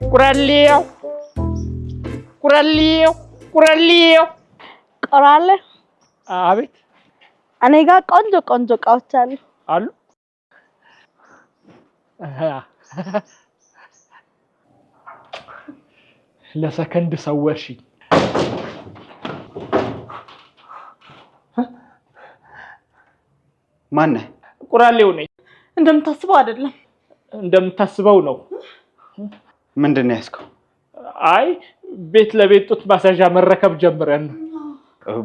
ቁራሌው ቁራሌው ቁራሌው ቆራለ። አቤት። እኔ ጋር ቆንጆ ቆንጆ እቃዎች አሉ። አሉ። ለሰከንድ ሰወርሽኝ። ማነህ? ቁራሌው ነኝ። እንደምታስበው አይደለም። እንደምታስበው ነው። ምንድን ነው ያዝከው? አይ፣ ቤት ለቤት ጡት ማስያዣ መረከብ ጀምረን ነው።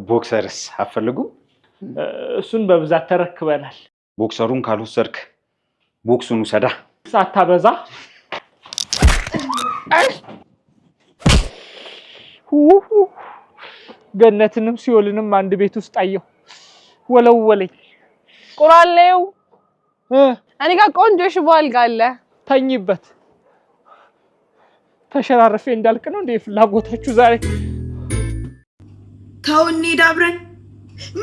Boxer ስ አትፈልጉም? እሱን በብዛት ተረክበናል። Boxer ኡን ካልወሰድክ ቦክሱን ውሰዳ። ሳታበዛ። ገነትንም ሲኦልንም አንድ ቤት ውስጥ አየሁ። ወለወለኝ። ቁራሌው፣ እኔ ጋር ቆንጆ የሽቦ አልጋ አለ። ተኝበት። ተሸራርፌ እንዳልቅ ነው እንደ ፍላጎታችሁ ዛሬ? ተው እንሂድ አብረን።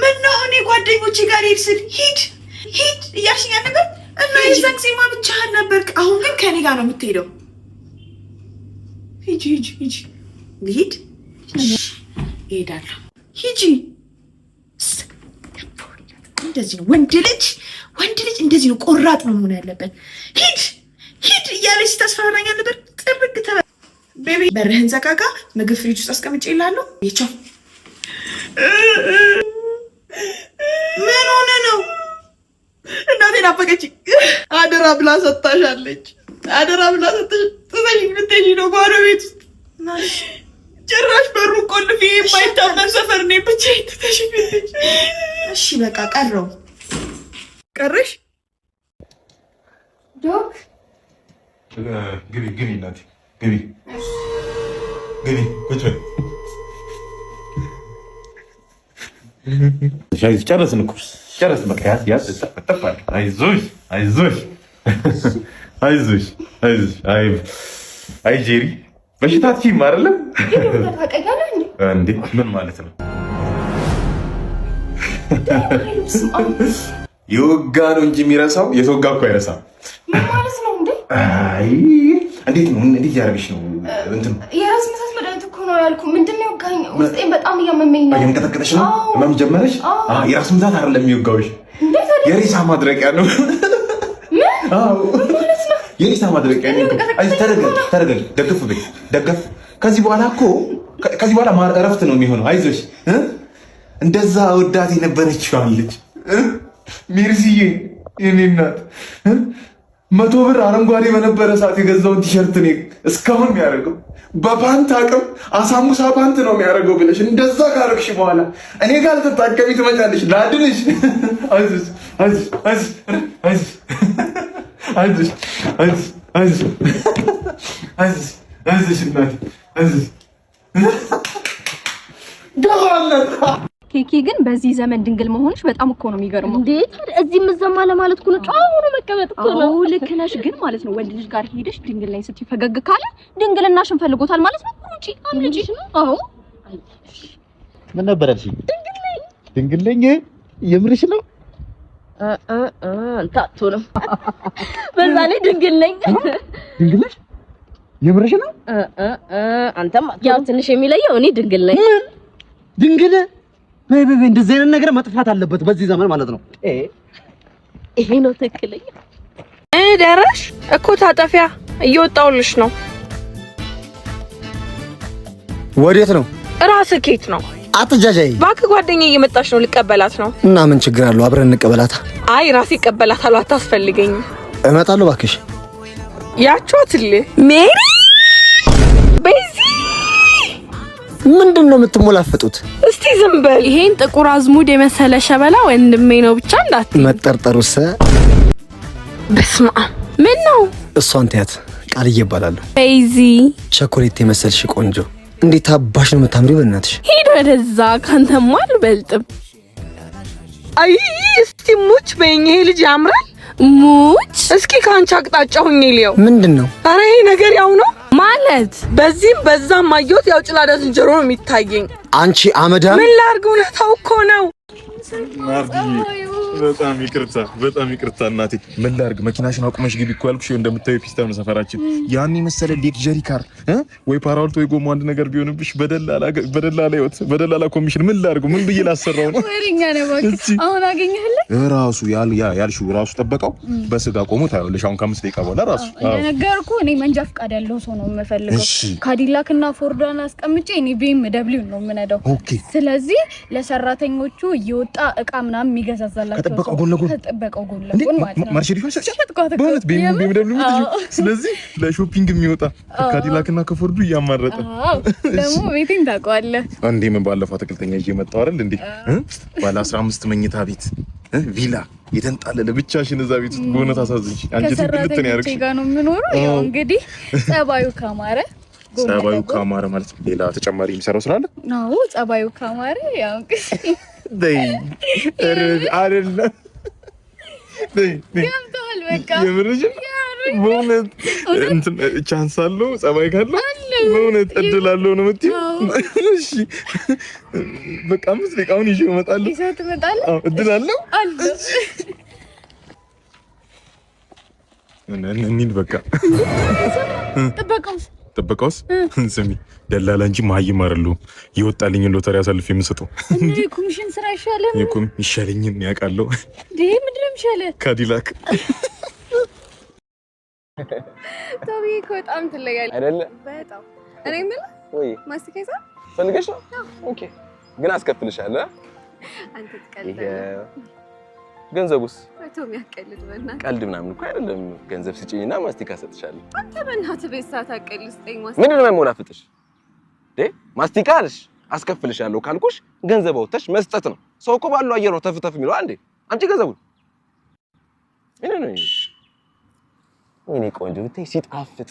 ምን ነው፣ እኔ ጓደኞቼ ጋር ሄድ ስል ሂድ ሂድ እያልሽኝ ነበር እና የዛን ጊዜማ ብቻህን ነበርክ። አሁን ግን ከኔ ጋር ነው የምትሄደው። ሂጂ ሂጂ ሂጂ። ልሂድ፣ እሄዳለሁ። ሂጂ። እንደዚህ ነው ወንድ ልጅ፣ ወንድ ልጅ እንደዚህ ነው፣ ቆራጥ ነው መሆን ያለበት። ሂድ ሂድ እያለች ታስፈራራኛ ነበር። ጥርግ ተበ baby፣ በርህን ዘጋጋ። ምግብ ፍሪጅ ውስጥ አስቀምጬ ይላለሁ። ቻው። ምን ሆነ ነው? እናቴ ናፈቀች። አደራ ብላ ሰጥታሻለች። አደራ ብላ ሰጥታሽ ጥለሽ ብትሄጂ ነው ባዶ ቤት ውስጥ፣ ጭራሽ በሩ ቆልፌ የማይታመን ሰፈር ነው ብቻዬን ትተሽ ብትሄጂ። እሺ በቃ ቀረው ቀረሽ። Doc። ግቢ ግቢ፣ እናቴ ግቢ ግቢ፣ ቁጭ በይ። ጨረስን እኮ ጨረስን። በቃ ያዝ ያዝ፣ ጠፍ። አይዞሽ አይዞሽ አይዞሽ አይዞሽ። አይ አይ ጄሪ፣ በሽታ አትችይም አይደለም እንዴ? ምን ማለት ነው? የወጋ ነው እንጂ የሚረሳው የተወጋ እኮ አይረሳም። ምን ማለት ነው እንዴ? አይ፣ እንዴት ነው? እንዴት ያደርግሽ ነው? እንትን የራስ ምታት መድኃኒት እኮ ነው ያልኩህ። ምንድን ነው የወጋኝ? ውስጤን በጣም እያመመኝ ነው። እየተንቀጠቀጠሽ ነው? ህመም ጀመረሽ? የራስ ምታት አይደለም የሚወጋውሽ፣ የሬሳ ማድረቂያ ነው። አዎ፣ የሬሳ ማድረቂያ ነው። አይ፣ ተረጋጊ ተረጋጊ፣ ደገፍ በይ ደገፍ። ከዚህ በኋላ እኮ ከዚህ በኋላ እረፍት ነው የሚሆነው። አይዞሽ። እንደዛ ወዳት የነበረችዋን ልጅ ሜርሲዬ፣ የኔ እናት፣ 100 ብር አረንጓዴ በነበረ ሰዓት የገዛውን ቲሸርት እኔ እስካሁን የሚያደርገው በፓንት አቅም አሳሙሳ ፓንት ነው የሚያደርገው ብለሽ እንደዛ ካረግሽ በኋላ እኔ ጋር ልትታከሚ ትመጫለሽ። ላድንሽ። አይዞሽ አይዞሽ አይዞሽ አይዞሽ አይዞሽ አይዞሽ አይዞሽ አይዞሽ እናቴ አይዞሽ። ገባለት። ኬኬ፣ ግን በዚህ ዘመን ድንግል መሆንሽ በጣም እኮ ነው የሚገርመው። እንዴት እዚህም እዛም አለማለት እኮ ነው። ጨዋ ሆኖ መቀመጥ እኮ ነው። አዎ ልክ ነሽ። ግን ማለት ነው ወንድ ልጅ ጋር ሄደሽ ድንግል ነኝ ስትይ ፈገግ ካለ ድንግልናሽን ፈልጎታል ማለት ነው። ሩጪ አምልጪ። አዎ። ምን ነበር ያልሽኝ? ድንግል ነኝ። የምርሽ ነው? አንተ አትሆንም። በዛ ላይ ድንግል ነኝ። ድንግል ነሽ? የምርሽ ነው? አንተም ያው ትንሽ የሚለየው እኔ ድንግል ነኝ። ድንግል? በይ በይ፣ እንደዚህ አይነት ነገር መጥፋት አለበት በዚህ ዘመን ማለት ነው። ይሄ ነው ትክክለኛ። ደረሽ እኮ፣ ታጠፊያ እየወጣሁልሽ ነው። ወዴት ነው? ራስህ ኬት ነው? አትጃጃይ። እባክህ፣ ጓደኛዬ እየመጣች ነው፣ ልቀበላት ነው። እና ምን ችግር አለው? አብረን እንቀበላታ። አይ፣ ራሴ እቀበላታለሁ፣ አታስፈልገኝም። እመጣለሁ እባክሽ። ያቿትልህ ሜሪ ቤዚ። ምንድን ነው የምትሞላፈጡት? እስቲ ዝም በል። ይሄን ጥቁር አዝሙድ የመሰለ ሸበላ ወንድሜ ነው ብቻ እንዳት መጠርጠሩስ? በስመ አብ፣ ምን ነው? እሷን ትያት፣ ቃልዬ እባላለሁ። ቤዚ። ቸኮሌት የመሰልሽ ቆንጆ፣ እንዴት አባሽ ነው የምታምሪው? በእናትሽ። ሂድ ወደዛ፣ ካንተማ አልበልጥም። አይ፣ እስቲ ሙች በይኝ። ይሄ ልጅ ያምራል። ሙች። እስኪ ከአንቺ አቅጣጫ ሁኜ ልየው። ምንድን ነው? አረ ይሄ ነገር ያው ነው። ማለት? በዚህም በዛም አየሁት። ያው ጭላዳ ዝንጀሮ ነው የሚታየኝ። አንቺ አመዳ። ምን ላድርግ? እውነታው እኮ ነው። ናርዲዬ፣ በጣም ይቅርታ፣ በጣም ይቅርታ እናቴ። ምን ላድርግ፣ መኪናሽን አቁመሽ ግቢ እኮ ያልኩሽ እንደምታየው ፒስታ ነው ሰፈራችን። ያን የመሰለ luxury car ወይ ፓራውልት ወይ ጎማ አንድ ነገር ቢሆንብሽ በደላላ በደላላ ህይወት በደላላ ኮሚሽን ምን ላድርግ? ምን ብዬ ላሰራው ነው? ወሬኛ ነህ እባክህ። አሁን አገኘህልኝ? ራሱ ያልሽው ራሱ ጠበቀው በስጋ ቆሞ ታየዋለሽ። አሁን ከ5 ደቂቃ በኋላ ራሱ። እንደነገርኩህ እኔ መንጃ ፈቃድ ያለው ሰው ነው የምፈልገው። ካዲላክ እና ፎርዷን አስቀምጬ እኔ BMW ነው የምነዳው። ስለዚህ ለሰራተኞቹ እየወጣ እቃ ምናምን የሚገዛዛላቸው ከጥበቃው ጎን ለጎን ከጥበቃው ጎን ለጎን ማለት ነው። ማርሴዲስ ሰጥቻት በእውነት BMW። ስለዚህ ለ shopping የሚወጣ ከካዲላክ እና ከፎርዱ እያማረጠ። ደግሞ ቤቴን ታውቀዋለህ እንዴ? ምን ባለፈው አትክልተኛ ይዤ መጣሁ አይደል እንዴ? ባለ 15 መኝታ ቤት ቪላ የተንጣለለ ብቻሽን እዛ ቤት ውስጥ፣ በእውነት አሳዝንሽ። አንቺ ትብልት ነው ከሰራተኞቼ ያደርግሽ። ጋር ነው የምኖረው። ያው እንግዲህ ጸባዩ ካማረ ጎን ጸባዩ ለጎን ካማረ ማለት ሌላ ተጨማሪ የሚሰራው ስራ አለ? አዎ፣ ጸባዩ ካማረ ያው እንግዲህ በይ አይደለም፣ በይ በይ። ገብተዋል። በቃ። የምርሽን? በእውነት እንትን chance አለው? ጸባይ ካለው በእውነት እድል አለው ነው የምትይው? እሺ በቃ 5 ደቂቃውን ይዤ እመጣለሁ። ይዘህ ትመጣለህ? አዎ፣ እድል አለው። አለው። እንሂድ በቃ። ጥበቃውስ? ጥበቃውስ? ስሚ፣ ደላላ እንጂ መሀይም አይደለሁም። የወጣልኝን ሎተሪ አሳልፌ የምሰጠው። እንደ የኮሚሽን ስራ አይሻልም? የኮም ይሻለኝን ያውቃለሁ። እንዴ፣ ምንድን ነው የሚሻልህ? ካዲላክ። ቶቢ እኮ በጣም ትለያለህ። አይደለ? በጣም። እኔ የምልህ ወይ። ማስቲካ ይዘሃል? ፈልገሽ ነው? Okay፣ ግን አስከፍልሻለሁ። አንተ ይሄ ትቀልዳለህ። ገንዘቡስ? ቶሚ አትቀልድ በእናትህ። ቀልድ ምናምን እኮ አይደለም። ገንዘብ ስጭኝና ማስቲካ እሰጥሻለሁ። አንተ በእናትህ ቤት ሰዓት አትቀልድ፣ ስጠኝ ማስቲካ። ምንድን ነው የሚያሞላፍጥሽ? እንዴ፣ ማስቲካ አልሽ፣ አስከፍልሻለሁ ካልኩሽ ገንዘብ አውጥተሽ መስጠት ነው። ሰው እኮ ባለው አየር ነው ተፍ ተፍ የሚለው። አንዴ አምጪ ገንዘቡን። ምንድን ነው ይሄ? ወይኔ ቆንጆ ብታይ ሲጣፍጥ።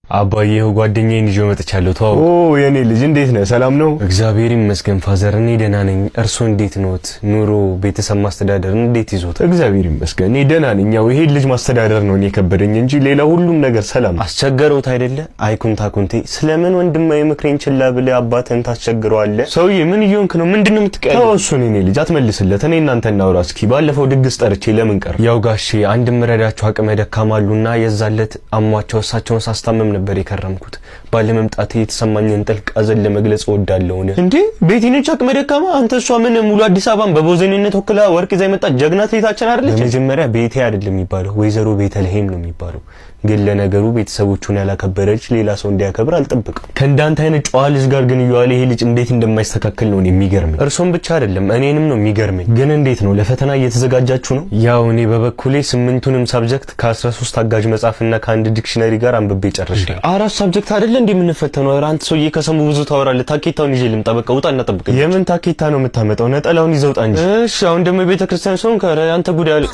አባዬ፣ ይኸው ጓደኛዬን ይዤው መጥቻለሁ። ተዋወቅ። ኦ የኔ ልጅ፣ እንዴት ነህ? ሰላም ነው? እግዚአብሔር ይመስገን father፣ እኔ ደህና ነኝ። እርሶ እንዴት ኖት? ኑሮ፣ ቤተሰብ ማስተዳደር እንዴት ይዞት? እግዚአብሔር ይመስገን እኔ ደህና ነኝ። ያው ይሄን ልጅ ማስተዳደር ነው እኔ የከበደኝ እንጂ ሌላ ሁሉም ነገር ሰላም ነው። አስቸገረውት አይደለ? አይ ኩንታ ኩንቴ፣ ስለምን ወንድማዊ ምክሬን ችላ ብለህ አባትህን ታስቸግረዋለህ? ሰውዬ ምን እየሆንክ ነው? ምንድን ነው የምትቀያየው? ተው እሱን የኔ ልጅ፣ አትመልስለት። እኔ እናንተ እናውራ እስኪ። ባለፈው ድግስ ጠርቼ ለምን ቀረ? ያው ጋሼ፣ አንድ ምረዳቸው አቅመ ደካማ አሉና የዛለት አሟቸው እሳቸውን ሳስታምም ነበር የከረምኩት። ባለመምጣቴ የተሰማኝን ጥልቅ ሐዘን ለመግለጽ እወዳለሁ። እንዴ፣ ቤቲ ነች አቅመ ደካማ? አንተ እሷ ምን ሙሉ አዲስ አበባን በቦዘኔነት ወክላ ወርቅ ይዛ የመጣች ጀግና አትሌታችን አይደለች? በመጀመሪያ ቤቴ አይደለም የሚባለው፣ ወይዘሮ ቤተልሔም ነው የሚባለው። ግን ለነገሩ ቤተሰቦቹን ያላከበረች ሌላ ሰው እንዲያከብር አልጠብቅም። ከእንዳንተ አይነት ጨዋ ልጅ ጋር ግን እየዋለ ይሄ ልጅ እንዴት እንደማይስተካከል ነው የሚገርመኝ። እርሶም ብቻ አይደለም፣ እኔንም ነው የሚገርመኝ። ግን እንዴት ነው፣ ለፈተና እየተዘጋጃችሁ ነው? ያው እኔ በበኩሌ ስምንቱንም subject ከ13 አጋዥ መጽሐፍና ከአንድ dictionary ጋር አንብቤ ጨርሻለሁ። አራት subject አይደለ እንዴ የምንፈተነው? ኧረ አንተ ሰውዬ ከሰሙ ብዙ ታወራለህ። ታኬታውን ይዤ ልምጣ። በቃ ውጣ እና ጠብቀኝ። የምን ታኬታ ነው የምታመጣው? ነጠላውን ይዘው ውጣ እንጂ። እሺ፣ አሁን ደግሞ የቤተ ክርስቲያን ሰውን ከረ አንተ ጉድ ያለ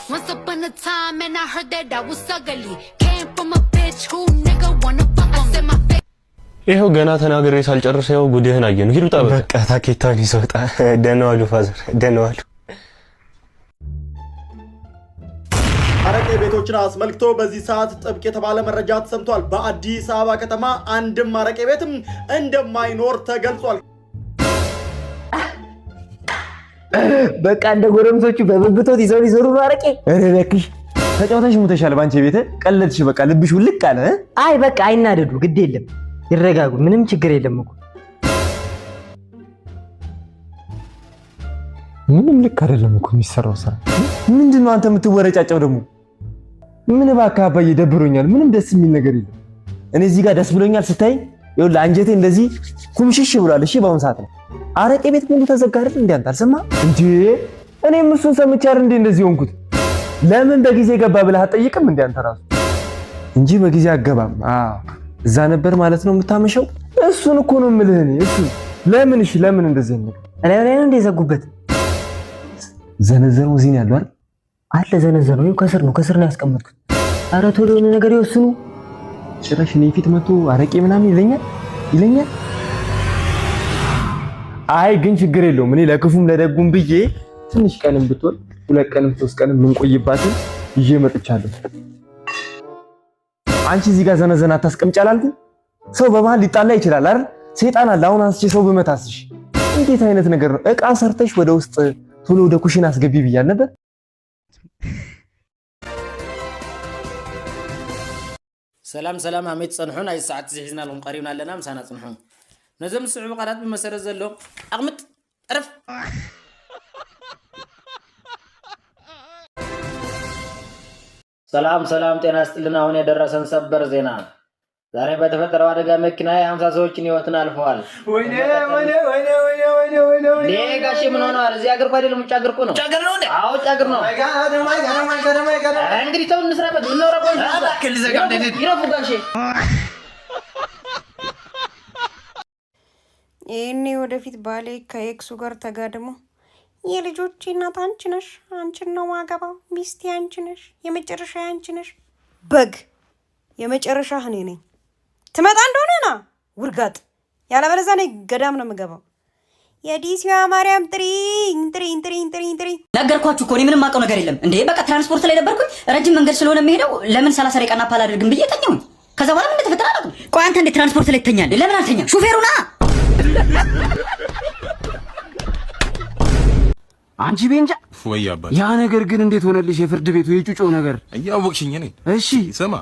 Once upon a time, and I heard that I was ugly. Came from a bitch who nigga wanna fuck on me. My face. ይኸው ገና ተናግሬ ሳልጨርስ ይኸው ጉድህን አየነው። ሂድ ውጣ በቃ። በቃ ታኬታውን ይዘው ውጣ። ደህና ዋሉ father፣ ደህና ዋሉ። አረቄ ቤቶችን አስመልክቶ በዚህ ሰዓት ጥብቅ የተባለ መረጃ ተሰምቷል። በአዲስ አበባ ከተማ አንድም አረቄ ቤትም እንደማይኖር ተገልጿል። በቃ እንደ ጎረምሶቹ በብብቶት ይዘው ሊዞሩ ነው አረቄ። ኧረ እባክሽ፣ ተጫውተሽ ሙተሻል። ባንቺ ቤት ቀለድሽ። በቃ ልብሽ ውልቅ አለ። አይ በቃ አይናደዱ፣ ግድ የለም ይረጋጉ። ምንም ችግር የለም እኮ። ምንም ልክ አይደለም እኮ የሚሰራው ስራ። ምንድን ነው አንተ የምትወረጫጨው ደግሞ? ምን እባክህ አባዬ ደብሮኛል። ምንም ደስ የሚል ነገር የለም። እኔ እዚህ ጋር ደስ ብሎኛል ስታይ ይኸውልህ አንጀቴ እንደዚህ ኩምሽሽ ብሏል። እሺ በአሁን ሰዓት ነው አረቄ ቤት ሙሉ ተዘጋ አይደል እንዴ? አንተ አልሰማህም እንዴ? እኔም እሱን ሰምቼ አይደል እንዴ እንደዚህ ሆንኩት? ለምን በጊዜ ገባ ብለህ አትጠይቅም እንዴ አንተ ራሱ? እንጂ በጊዜ አገባም። አዎ፣ እዛ ነበር ማለት ነው የምታመሸው። እሱን እኮ ነው የምልህ እኔ። እሱ ለምን እሺ፣ ለምን እንደዚህ ነው? እላይ ላይ ነው እንደ የዘጉበት። ዘነዘነው እዚህ ነው ያለው አይደል? አለ ዘነዘነው። ይኸው ከስር ነው፣ ከስር ነው ያስቀመጥኩት። ኧረ ቶሎ የሆነ ነገር ይወስኑ። ጭራሽ እኔ ፊት መቶ አረቄ ምናምን ይለኛል ይለኛል። አይ ግን ችግር የለውም። እኔ ለክፉም ለደጉም ብዬ ትንሽ ቀንም ብትሆን 2 ቀንም 3 ቀንም የምንቆይባትን ይዤ መጥቻለሁ። አንቺ እዚህ ጋር ዘነዘና አታስቀምጪ አላልኩም? ሰው በመሀል ሊጣላ ይችላል አይደል? ሰይጣን አለ። አሁን አንስቼ ሰው ብመታስሽ እንዴት አይነት ነገር ነው? እቃ ሰርተሽ ወደ ውስጥ ቶሎ ወደ ኩሽና አስገቢ ብያል ነበር። ሰላም ሰላም ኣመይ ትፀንሑ ናይ ሰዓት እዚ ሒዝና ልኩም ቀሪብና ኣለና ምሳና ፅንሑ ነዞም ዝስዕቡ ቃላት ብመሰረት ዘሎ ኣቕምጥ ዕረፍ። ሰላም ሰላም፣ ጤና ይስጥልን። አሁን የደረሰን ሰበር ዜና ዛሬ በተፈጠረው አደጋ መኪና የ50 ሰዎችን ህይወትን አልፈዋል። ወይኔ ወይኔ ወይኔ ወይኔ ወይኔ ወይኔ ወይኔ! ጋሼ ምን ሆነዋል? እዚህ ሀገር እኮ አይደለም ውጭ ሀገር እኮ ነው። ውጭ ሀገር ነው እንዴ? አዎ ውጭ ሀገር ነው። Oh my God, oh my God, oh my God, oh my God. ኧረ እንግዲህ ተው እንስራበት። ምናወራ ቆይ እባክህ ልዘጋ እንዴ? ይረፉ ጋሼ። ይህኔ ወደፊት ባሌ ከ ex ኡ ጋር ተጋድሞ የልጆቼ እናት አንቺ ነሽ፣ አንቺን ነው ማገባው፣ ሚስቴ አንቺ ነሽ፣ የመጨረሻ አንቺ ነሽ፣ በግ የመጨረሻ እኔ ነኝ። ትመጣ እንደሆነ ና ውርጋጥ፣ ያለበለዚያ እኔ ገዳም ነው የምገባው። የዲሲዋ ማርያም ጥሪኝ ጥሪኝ ጥሪኝ ጥሪኝ ጥሪኝ። ነገርኳችሁ እኮ እኔ ምንም አውቀው ነገር የለም እንዴ። በቃ ትራንስፖርት ላይ ነበርኩኝ። ረጅም መንገድ ስለሆነ የምሄደው ለምን 30 ደቂቃ nap አላደርግም ብዬ ተኛሁኝ። ከዛ በኋላ ምን እንደተፈጠረ አላውቅም። ቆይ አንተ እንዴት ትራንስፖርት ላይ ትተኛለህ? ለምን አልተኛም? ሹፌሩ ና። አንቺ ቤንጃ ወይ አባት፣ ያ ነገር ግን እንዴት ሆነልሽ? የፍርድ ቤቱ የጩጮ ነገር እያወቅሽኝ እኔ። እሺ ስማ፣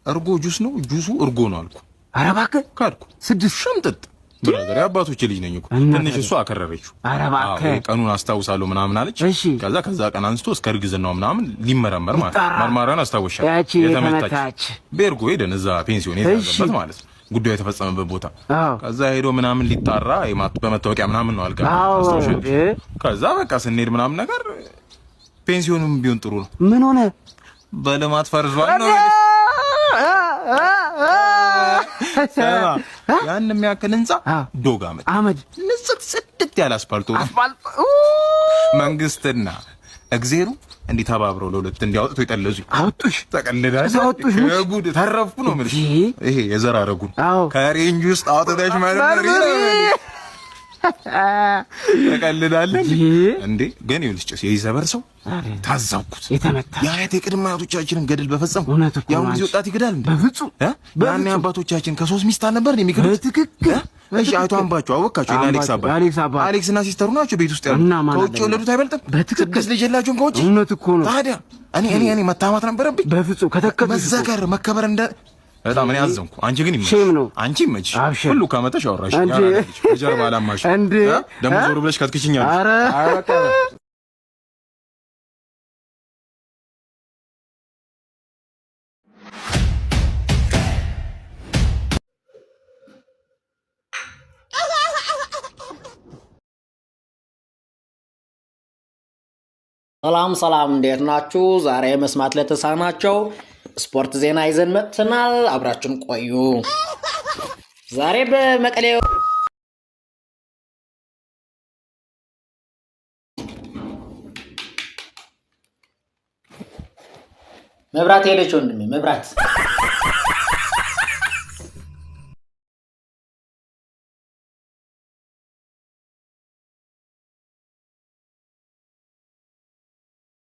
እርጎ ጁስ ነው፣ ጁሱ እርጎ ነው አልኩ። ኧረ እባክህ ካድኩ። ስድስት ሽምጥጥ brother፣ የአባቶቼ ልጅ ነኝ እኮ። ትንሽ እሷ አከረረችው። ኧረ እባክህ አዎ፣ ቀኑን አስታውሳለሁ ምናምን አለች። ከዛ ቀን አንስቶ እስከ እርግዝናው ምናምን ሊመረመር ማለት ነው። መርማሪዋን አስታወሻለሁ። ያቺ የተመታች ቤርጎ ሄደን እዛ ፔንሲዮን የተያዘበት ማለት ነው ጉዳዩ የተፈጸመበት ቦታ። ከዛ ሄዶ ምናምን ሊጣራ በመታወቂያ ምናምን ነው አልጋ አስታውሻለሁ። ከዛ በቃ ስንሄድ ምናምን ነገር ፔንሲዮኑም ቢሆን ጥሩ ነው። ምን ሆነ? በልማት ፈርዟል ነው ያን የሚያክል ህንጻ ዶግ አመድ አመድ ንጽት ጽድት ያለ አስፓልት መንግስትና እግዜሩ እንዲህ ተባብረው ለሁለት እንዲያወጥቶ የጠለዙኝ አወጡሽ። ተቀልዳለህ። አወጡሽ። ጉድ ተረፍኩ ነው የምልሽ። ይሄ የዘራረጉን ከ range ውስጥ አውጥተሽ መርመሪ። ተቀልዳለህ እንዴ? ግን ይኸውልሽ ጭስ የይዘበር ሰው ታዘብኩት። የአያት የቅድመ አያቶቻችንን ገድል በፈጸሙ የአሁን ጊዜ ወጣት ይክዳል እንዴ? በፍጹም። ያኔ አባቶቻችን ከሶስት ሚስት አልነበር የሚክዱት? በትክክል። እሺ አይቶ አምባቸው አወቃቸው። እና አሌክስ አባት አሌክስ አባት አሌክስ እና sister ኡ ናቸው ቤት ውስጥ ያሉት። ከውጭ የወለዱት አይበልጥም? በትክክል። ስድስት ልጅ የላቸውም ከውጭ። እውነት እኮ ነው። ታዲያ እኔ መታማት ነበረብኝ? በፍጹም። ከተከቱ መዘከር መከበር እንደ በጣም እኔ አዘንኩ። አንቺ ግን ይመችሽ፣ shame ነው። አንቺ ይመችሽ። ሁሉ ከመተሽ አወራሽ ጀርባ አላማሽ እንዴ ደግሞ ዞር ብለሽ ከትክችኛለሽ። ኧረ ሰላም ሰላም፣ እንዴት ናችሁ? ዛሬ መስማት ለተሳናቸው ስፖርት ዜና ይዘን መጥተናል። አብራችን ቆዩ። ዛሬ በመቀሌ መብራት ሄደች ወንድሜ፣ መብራት።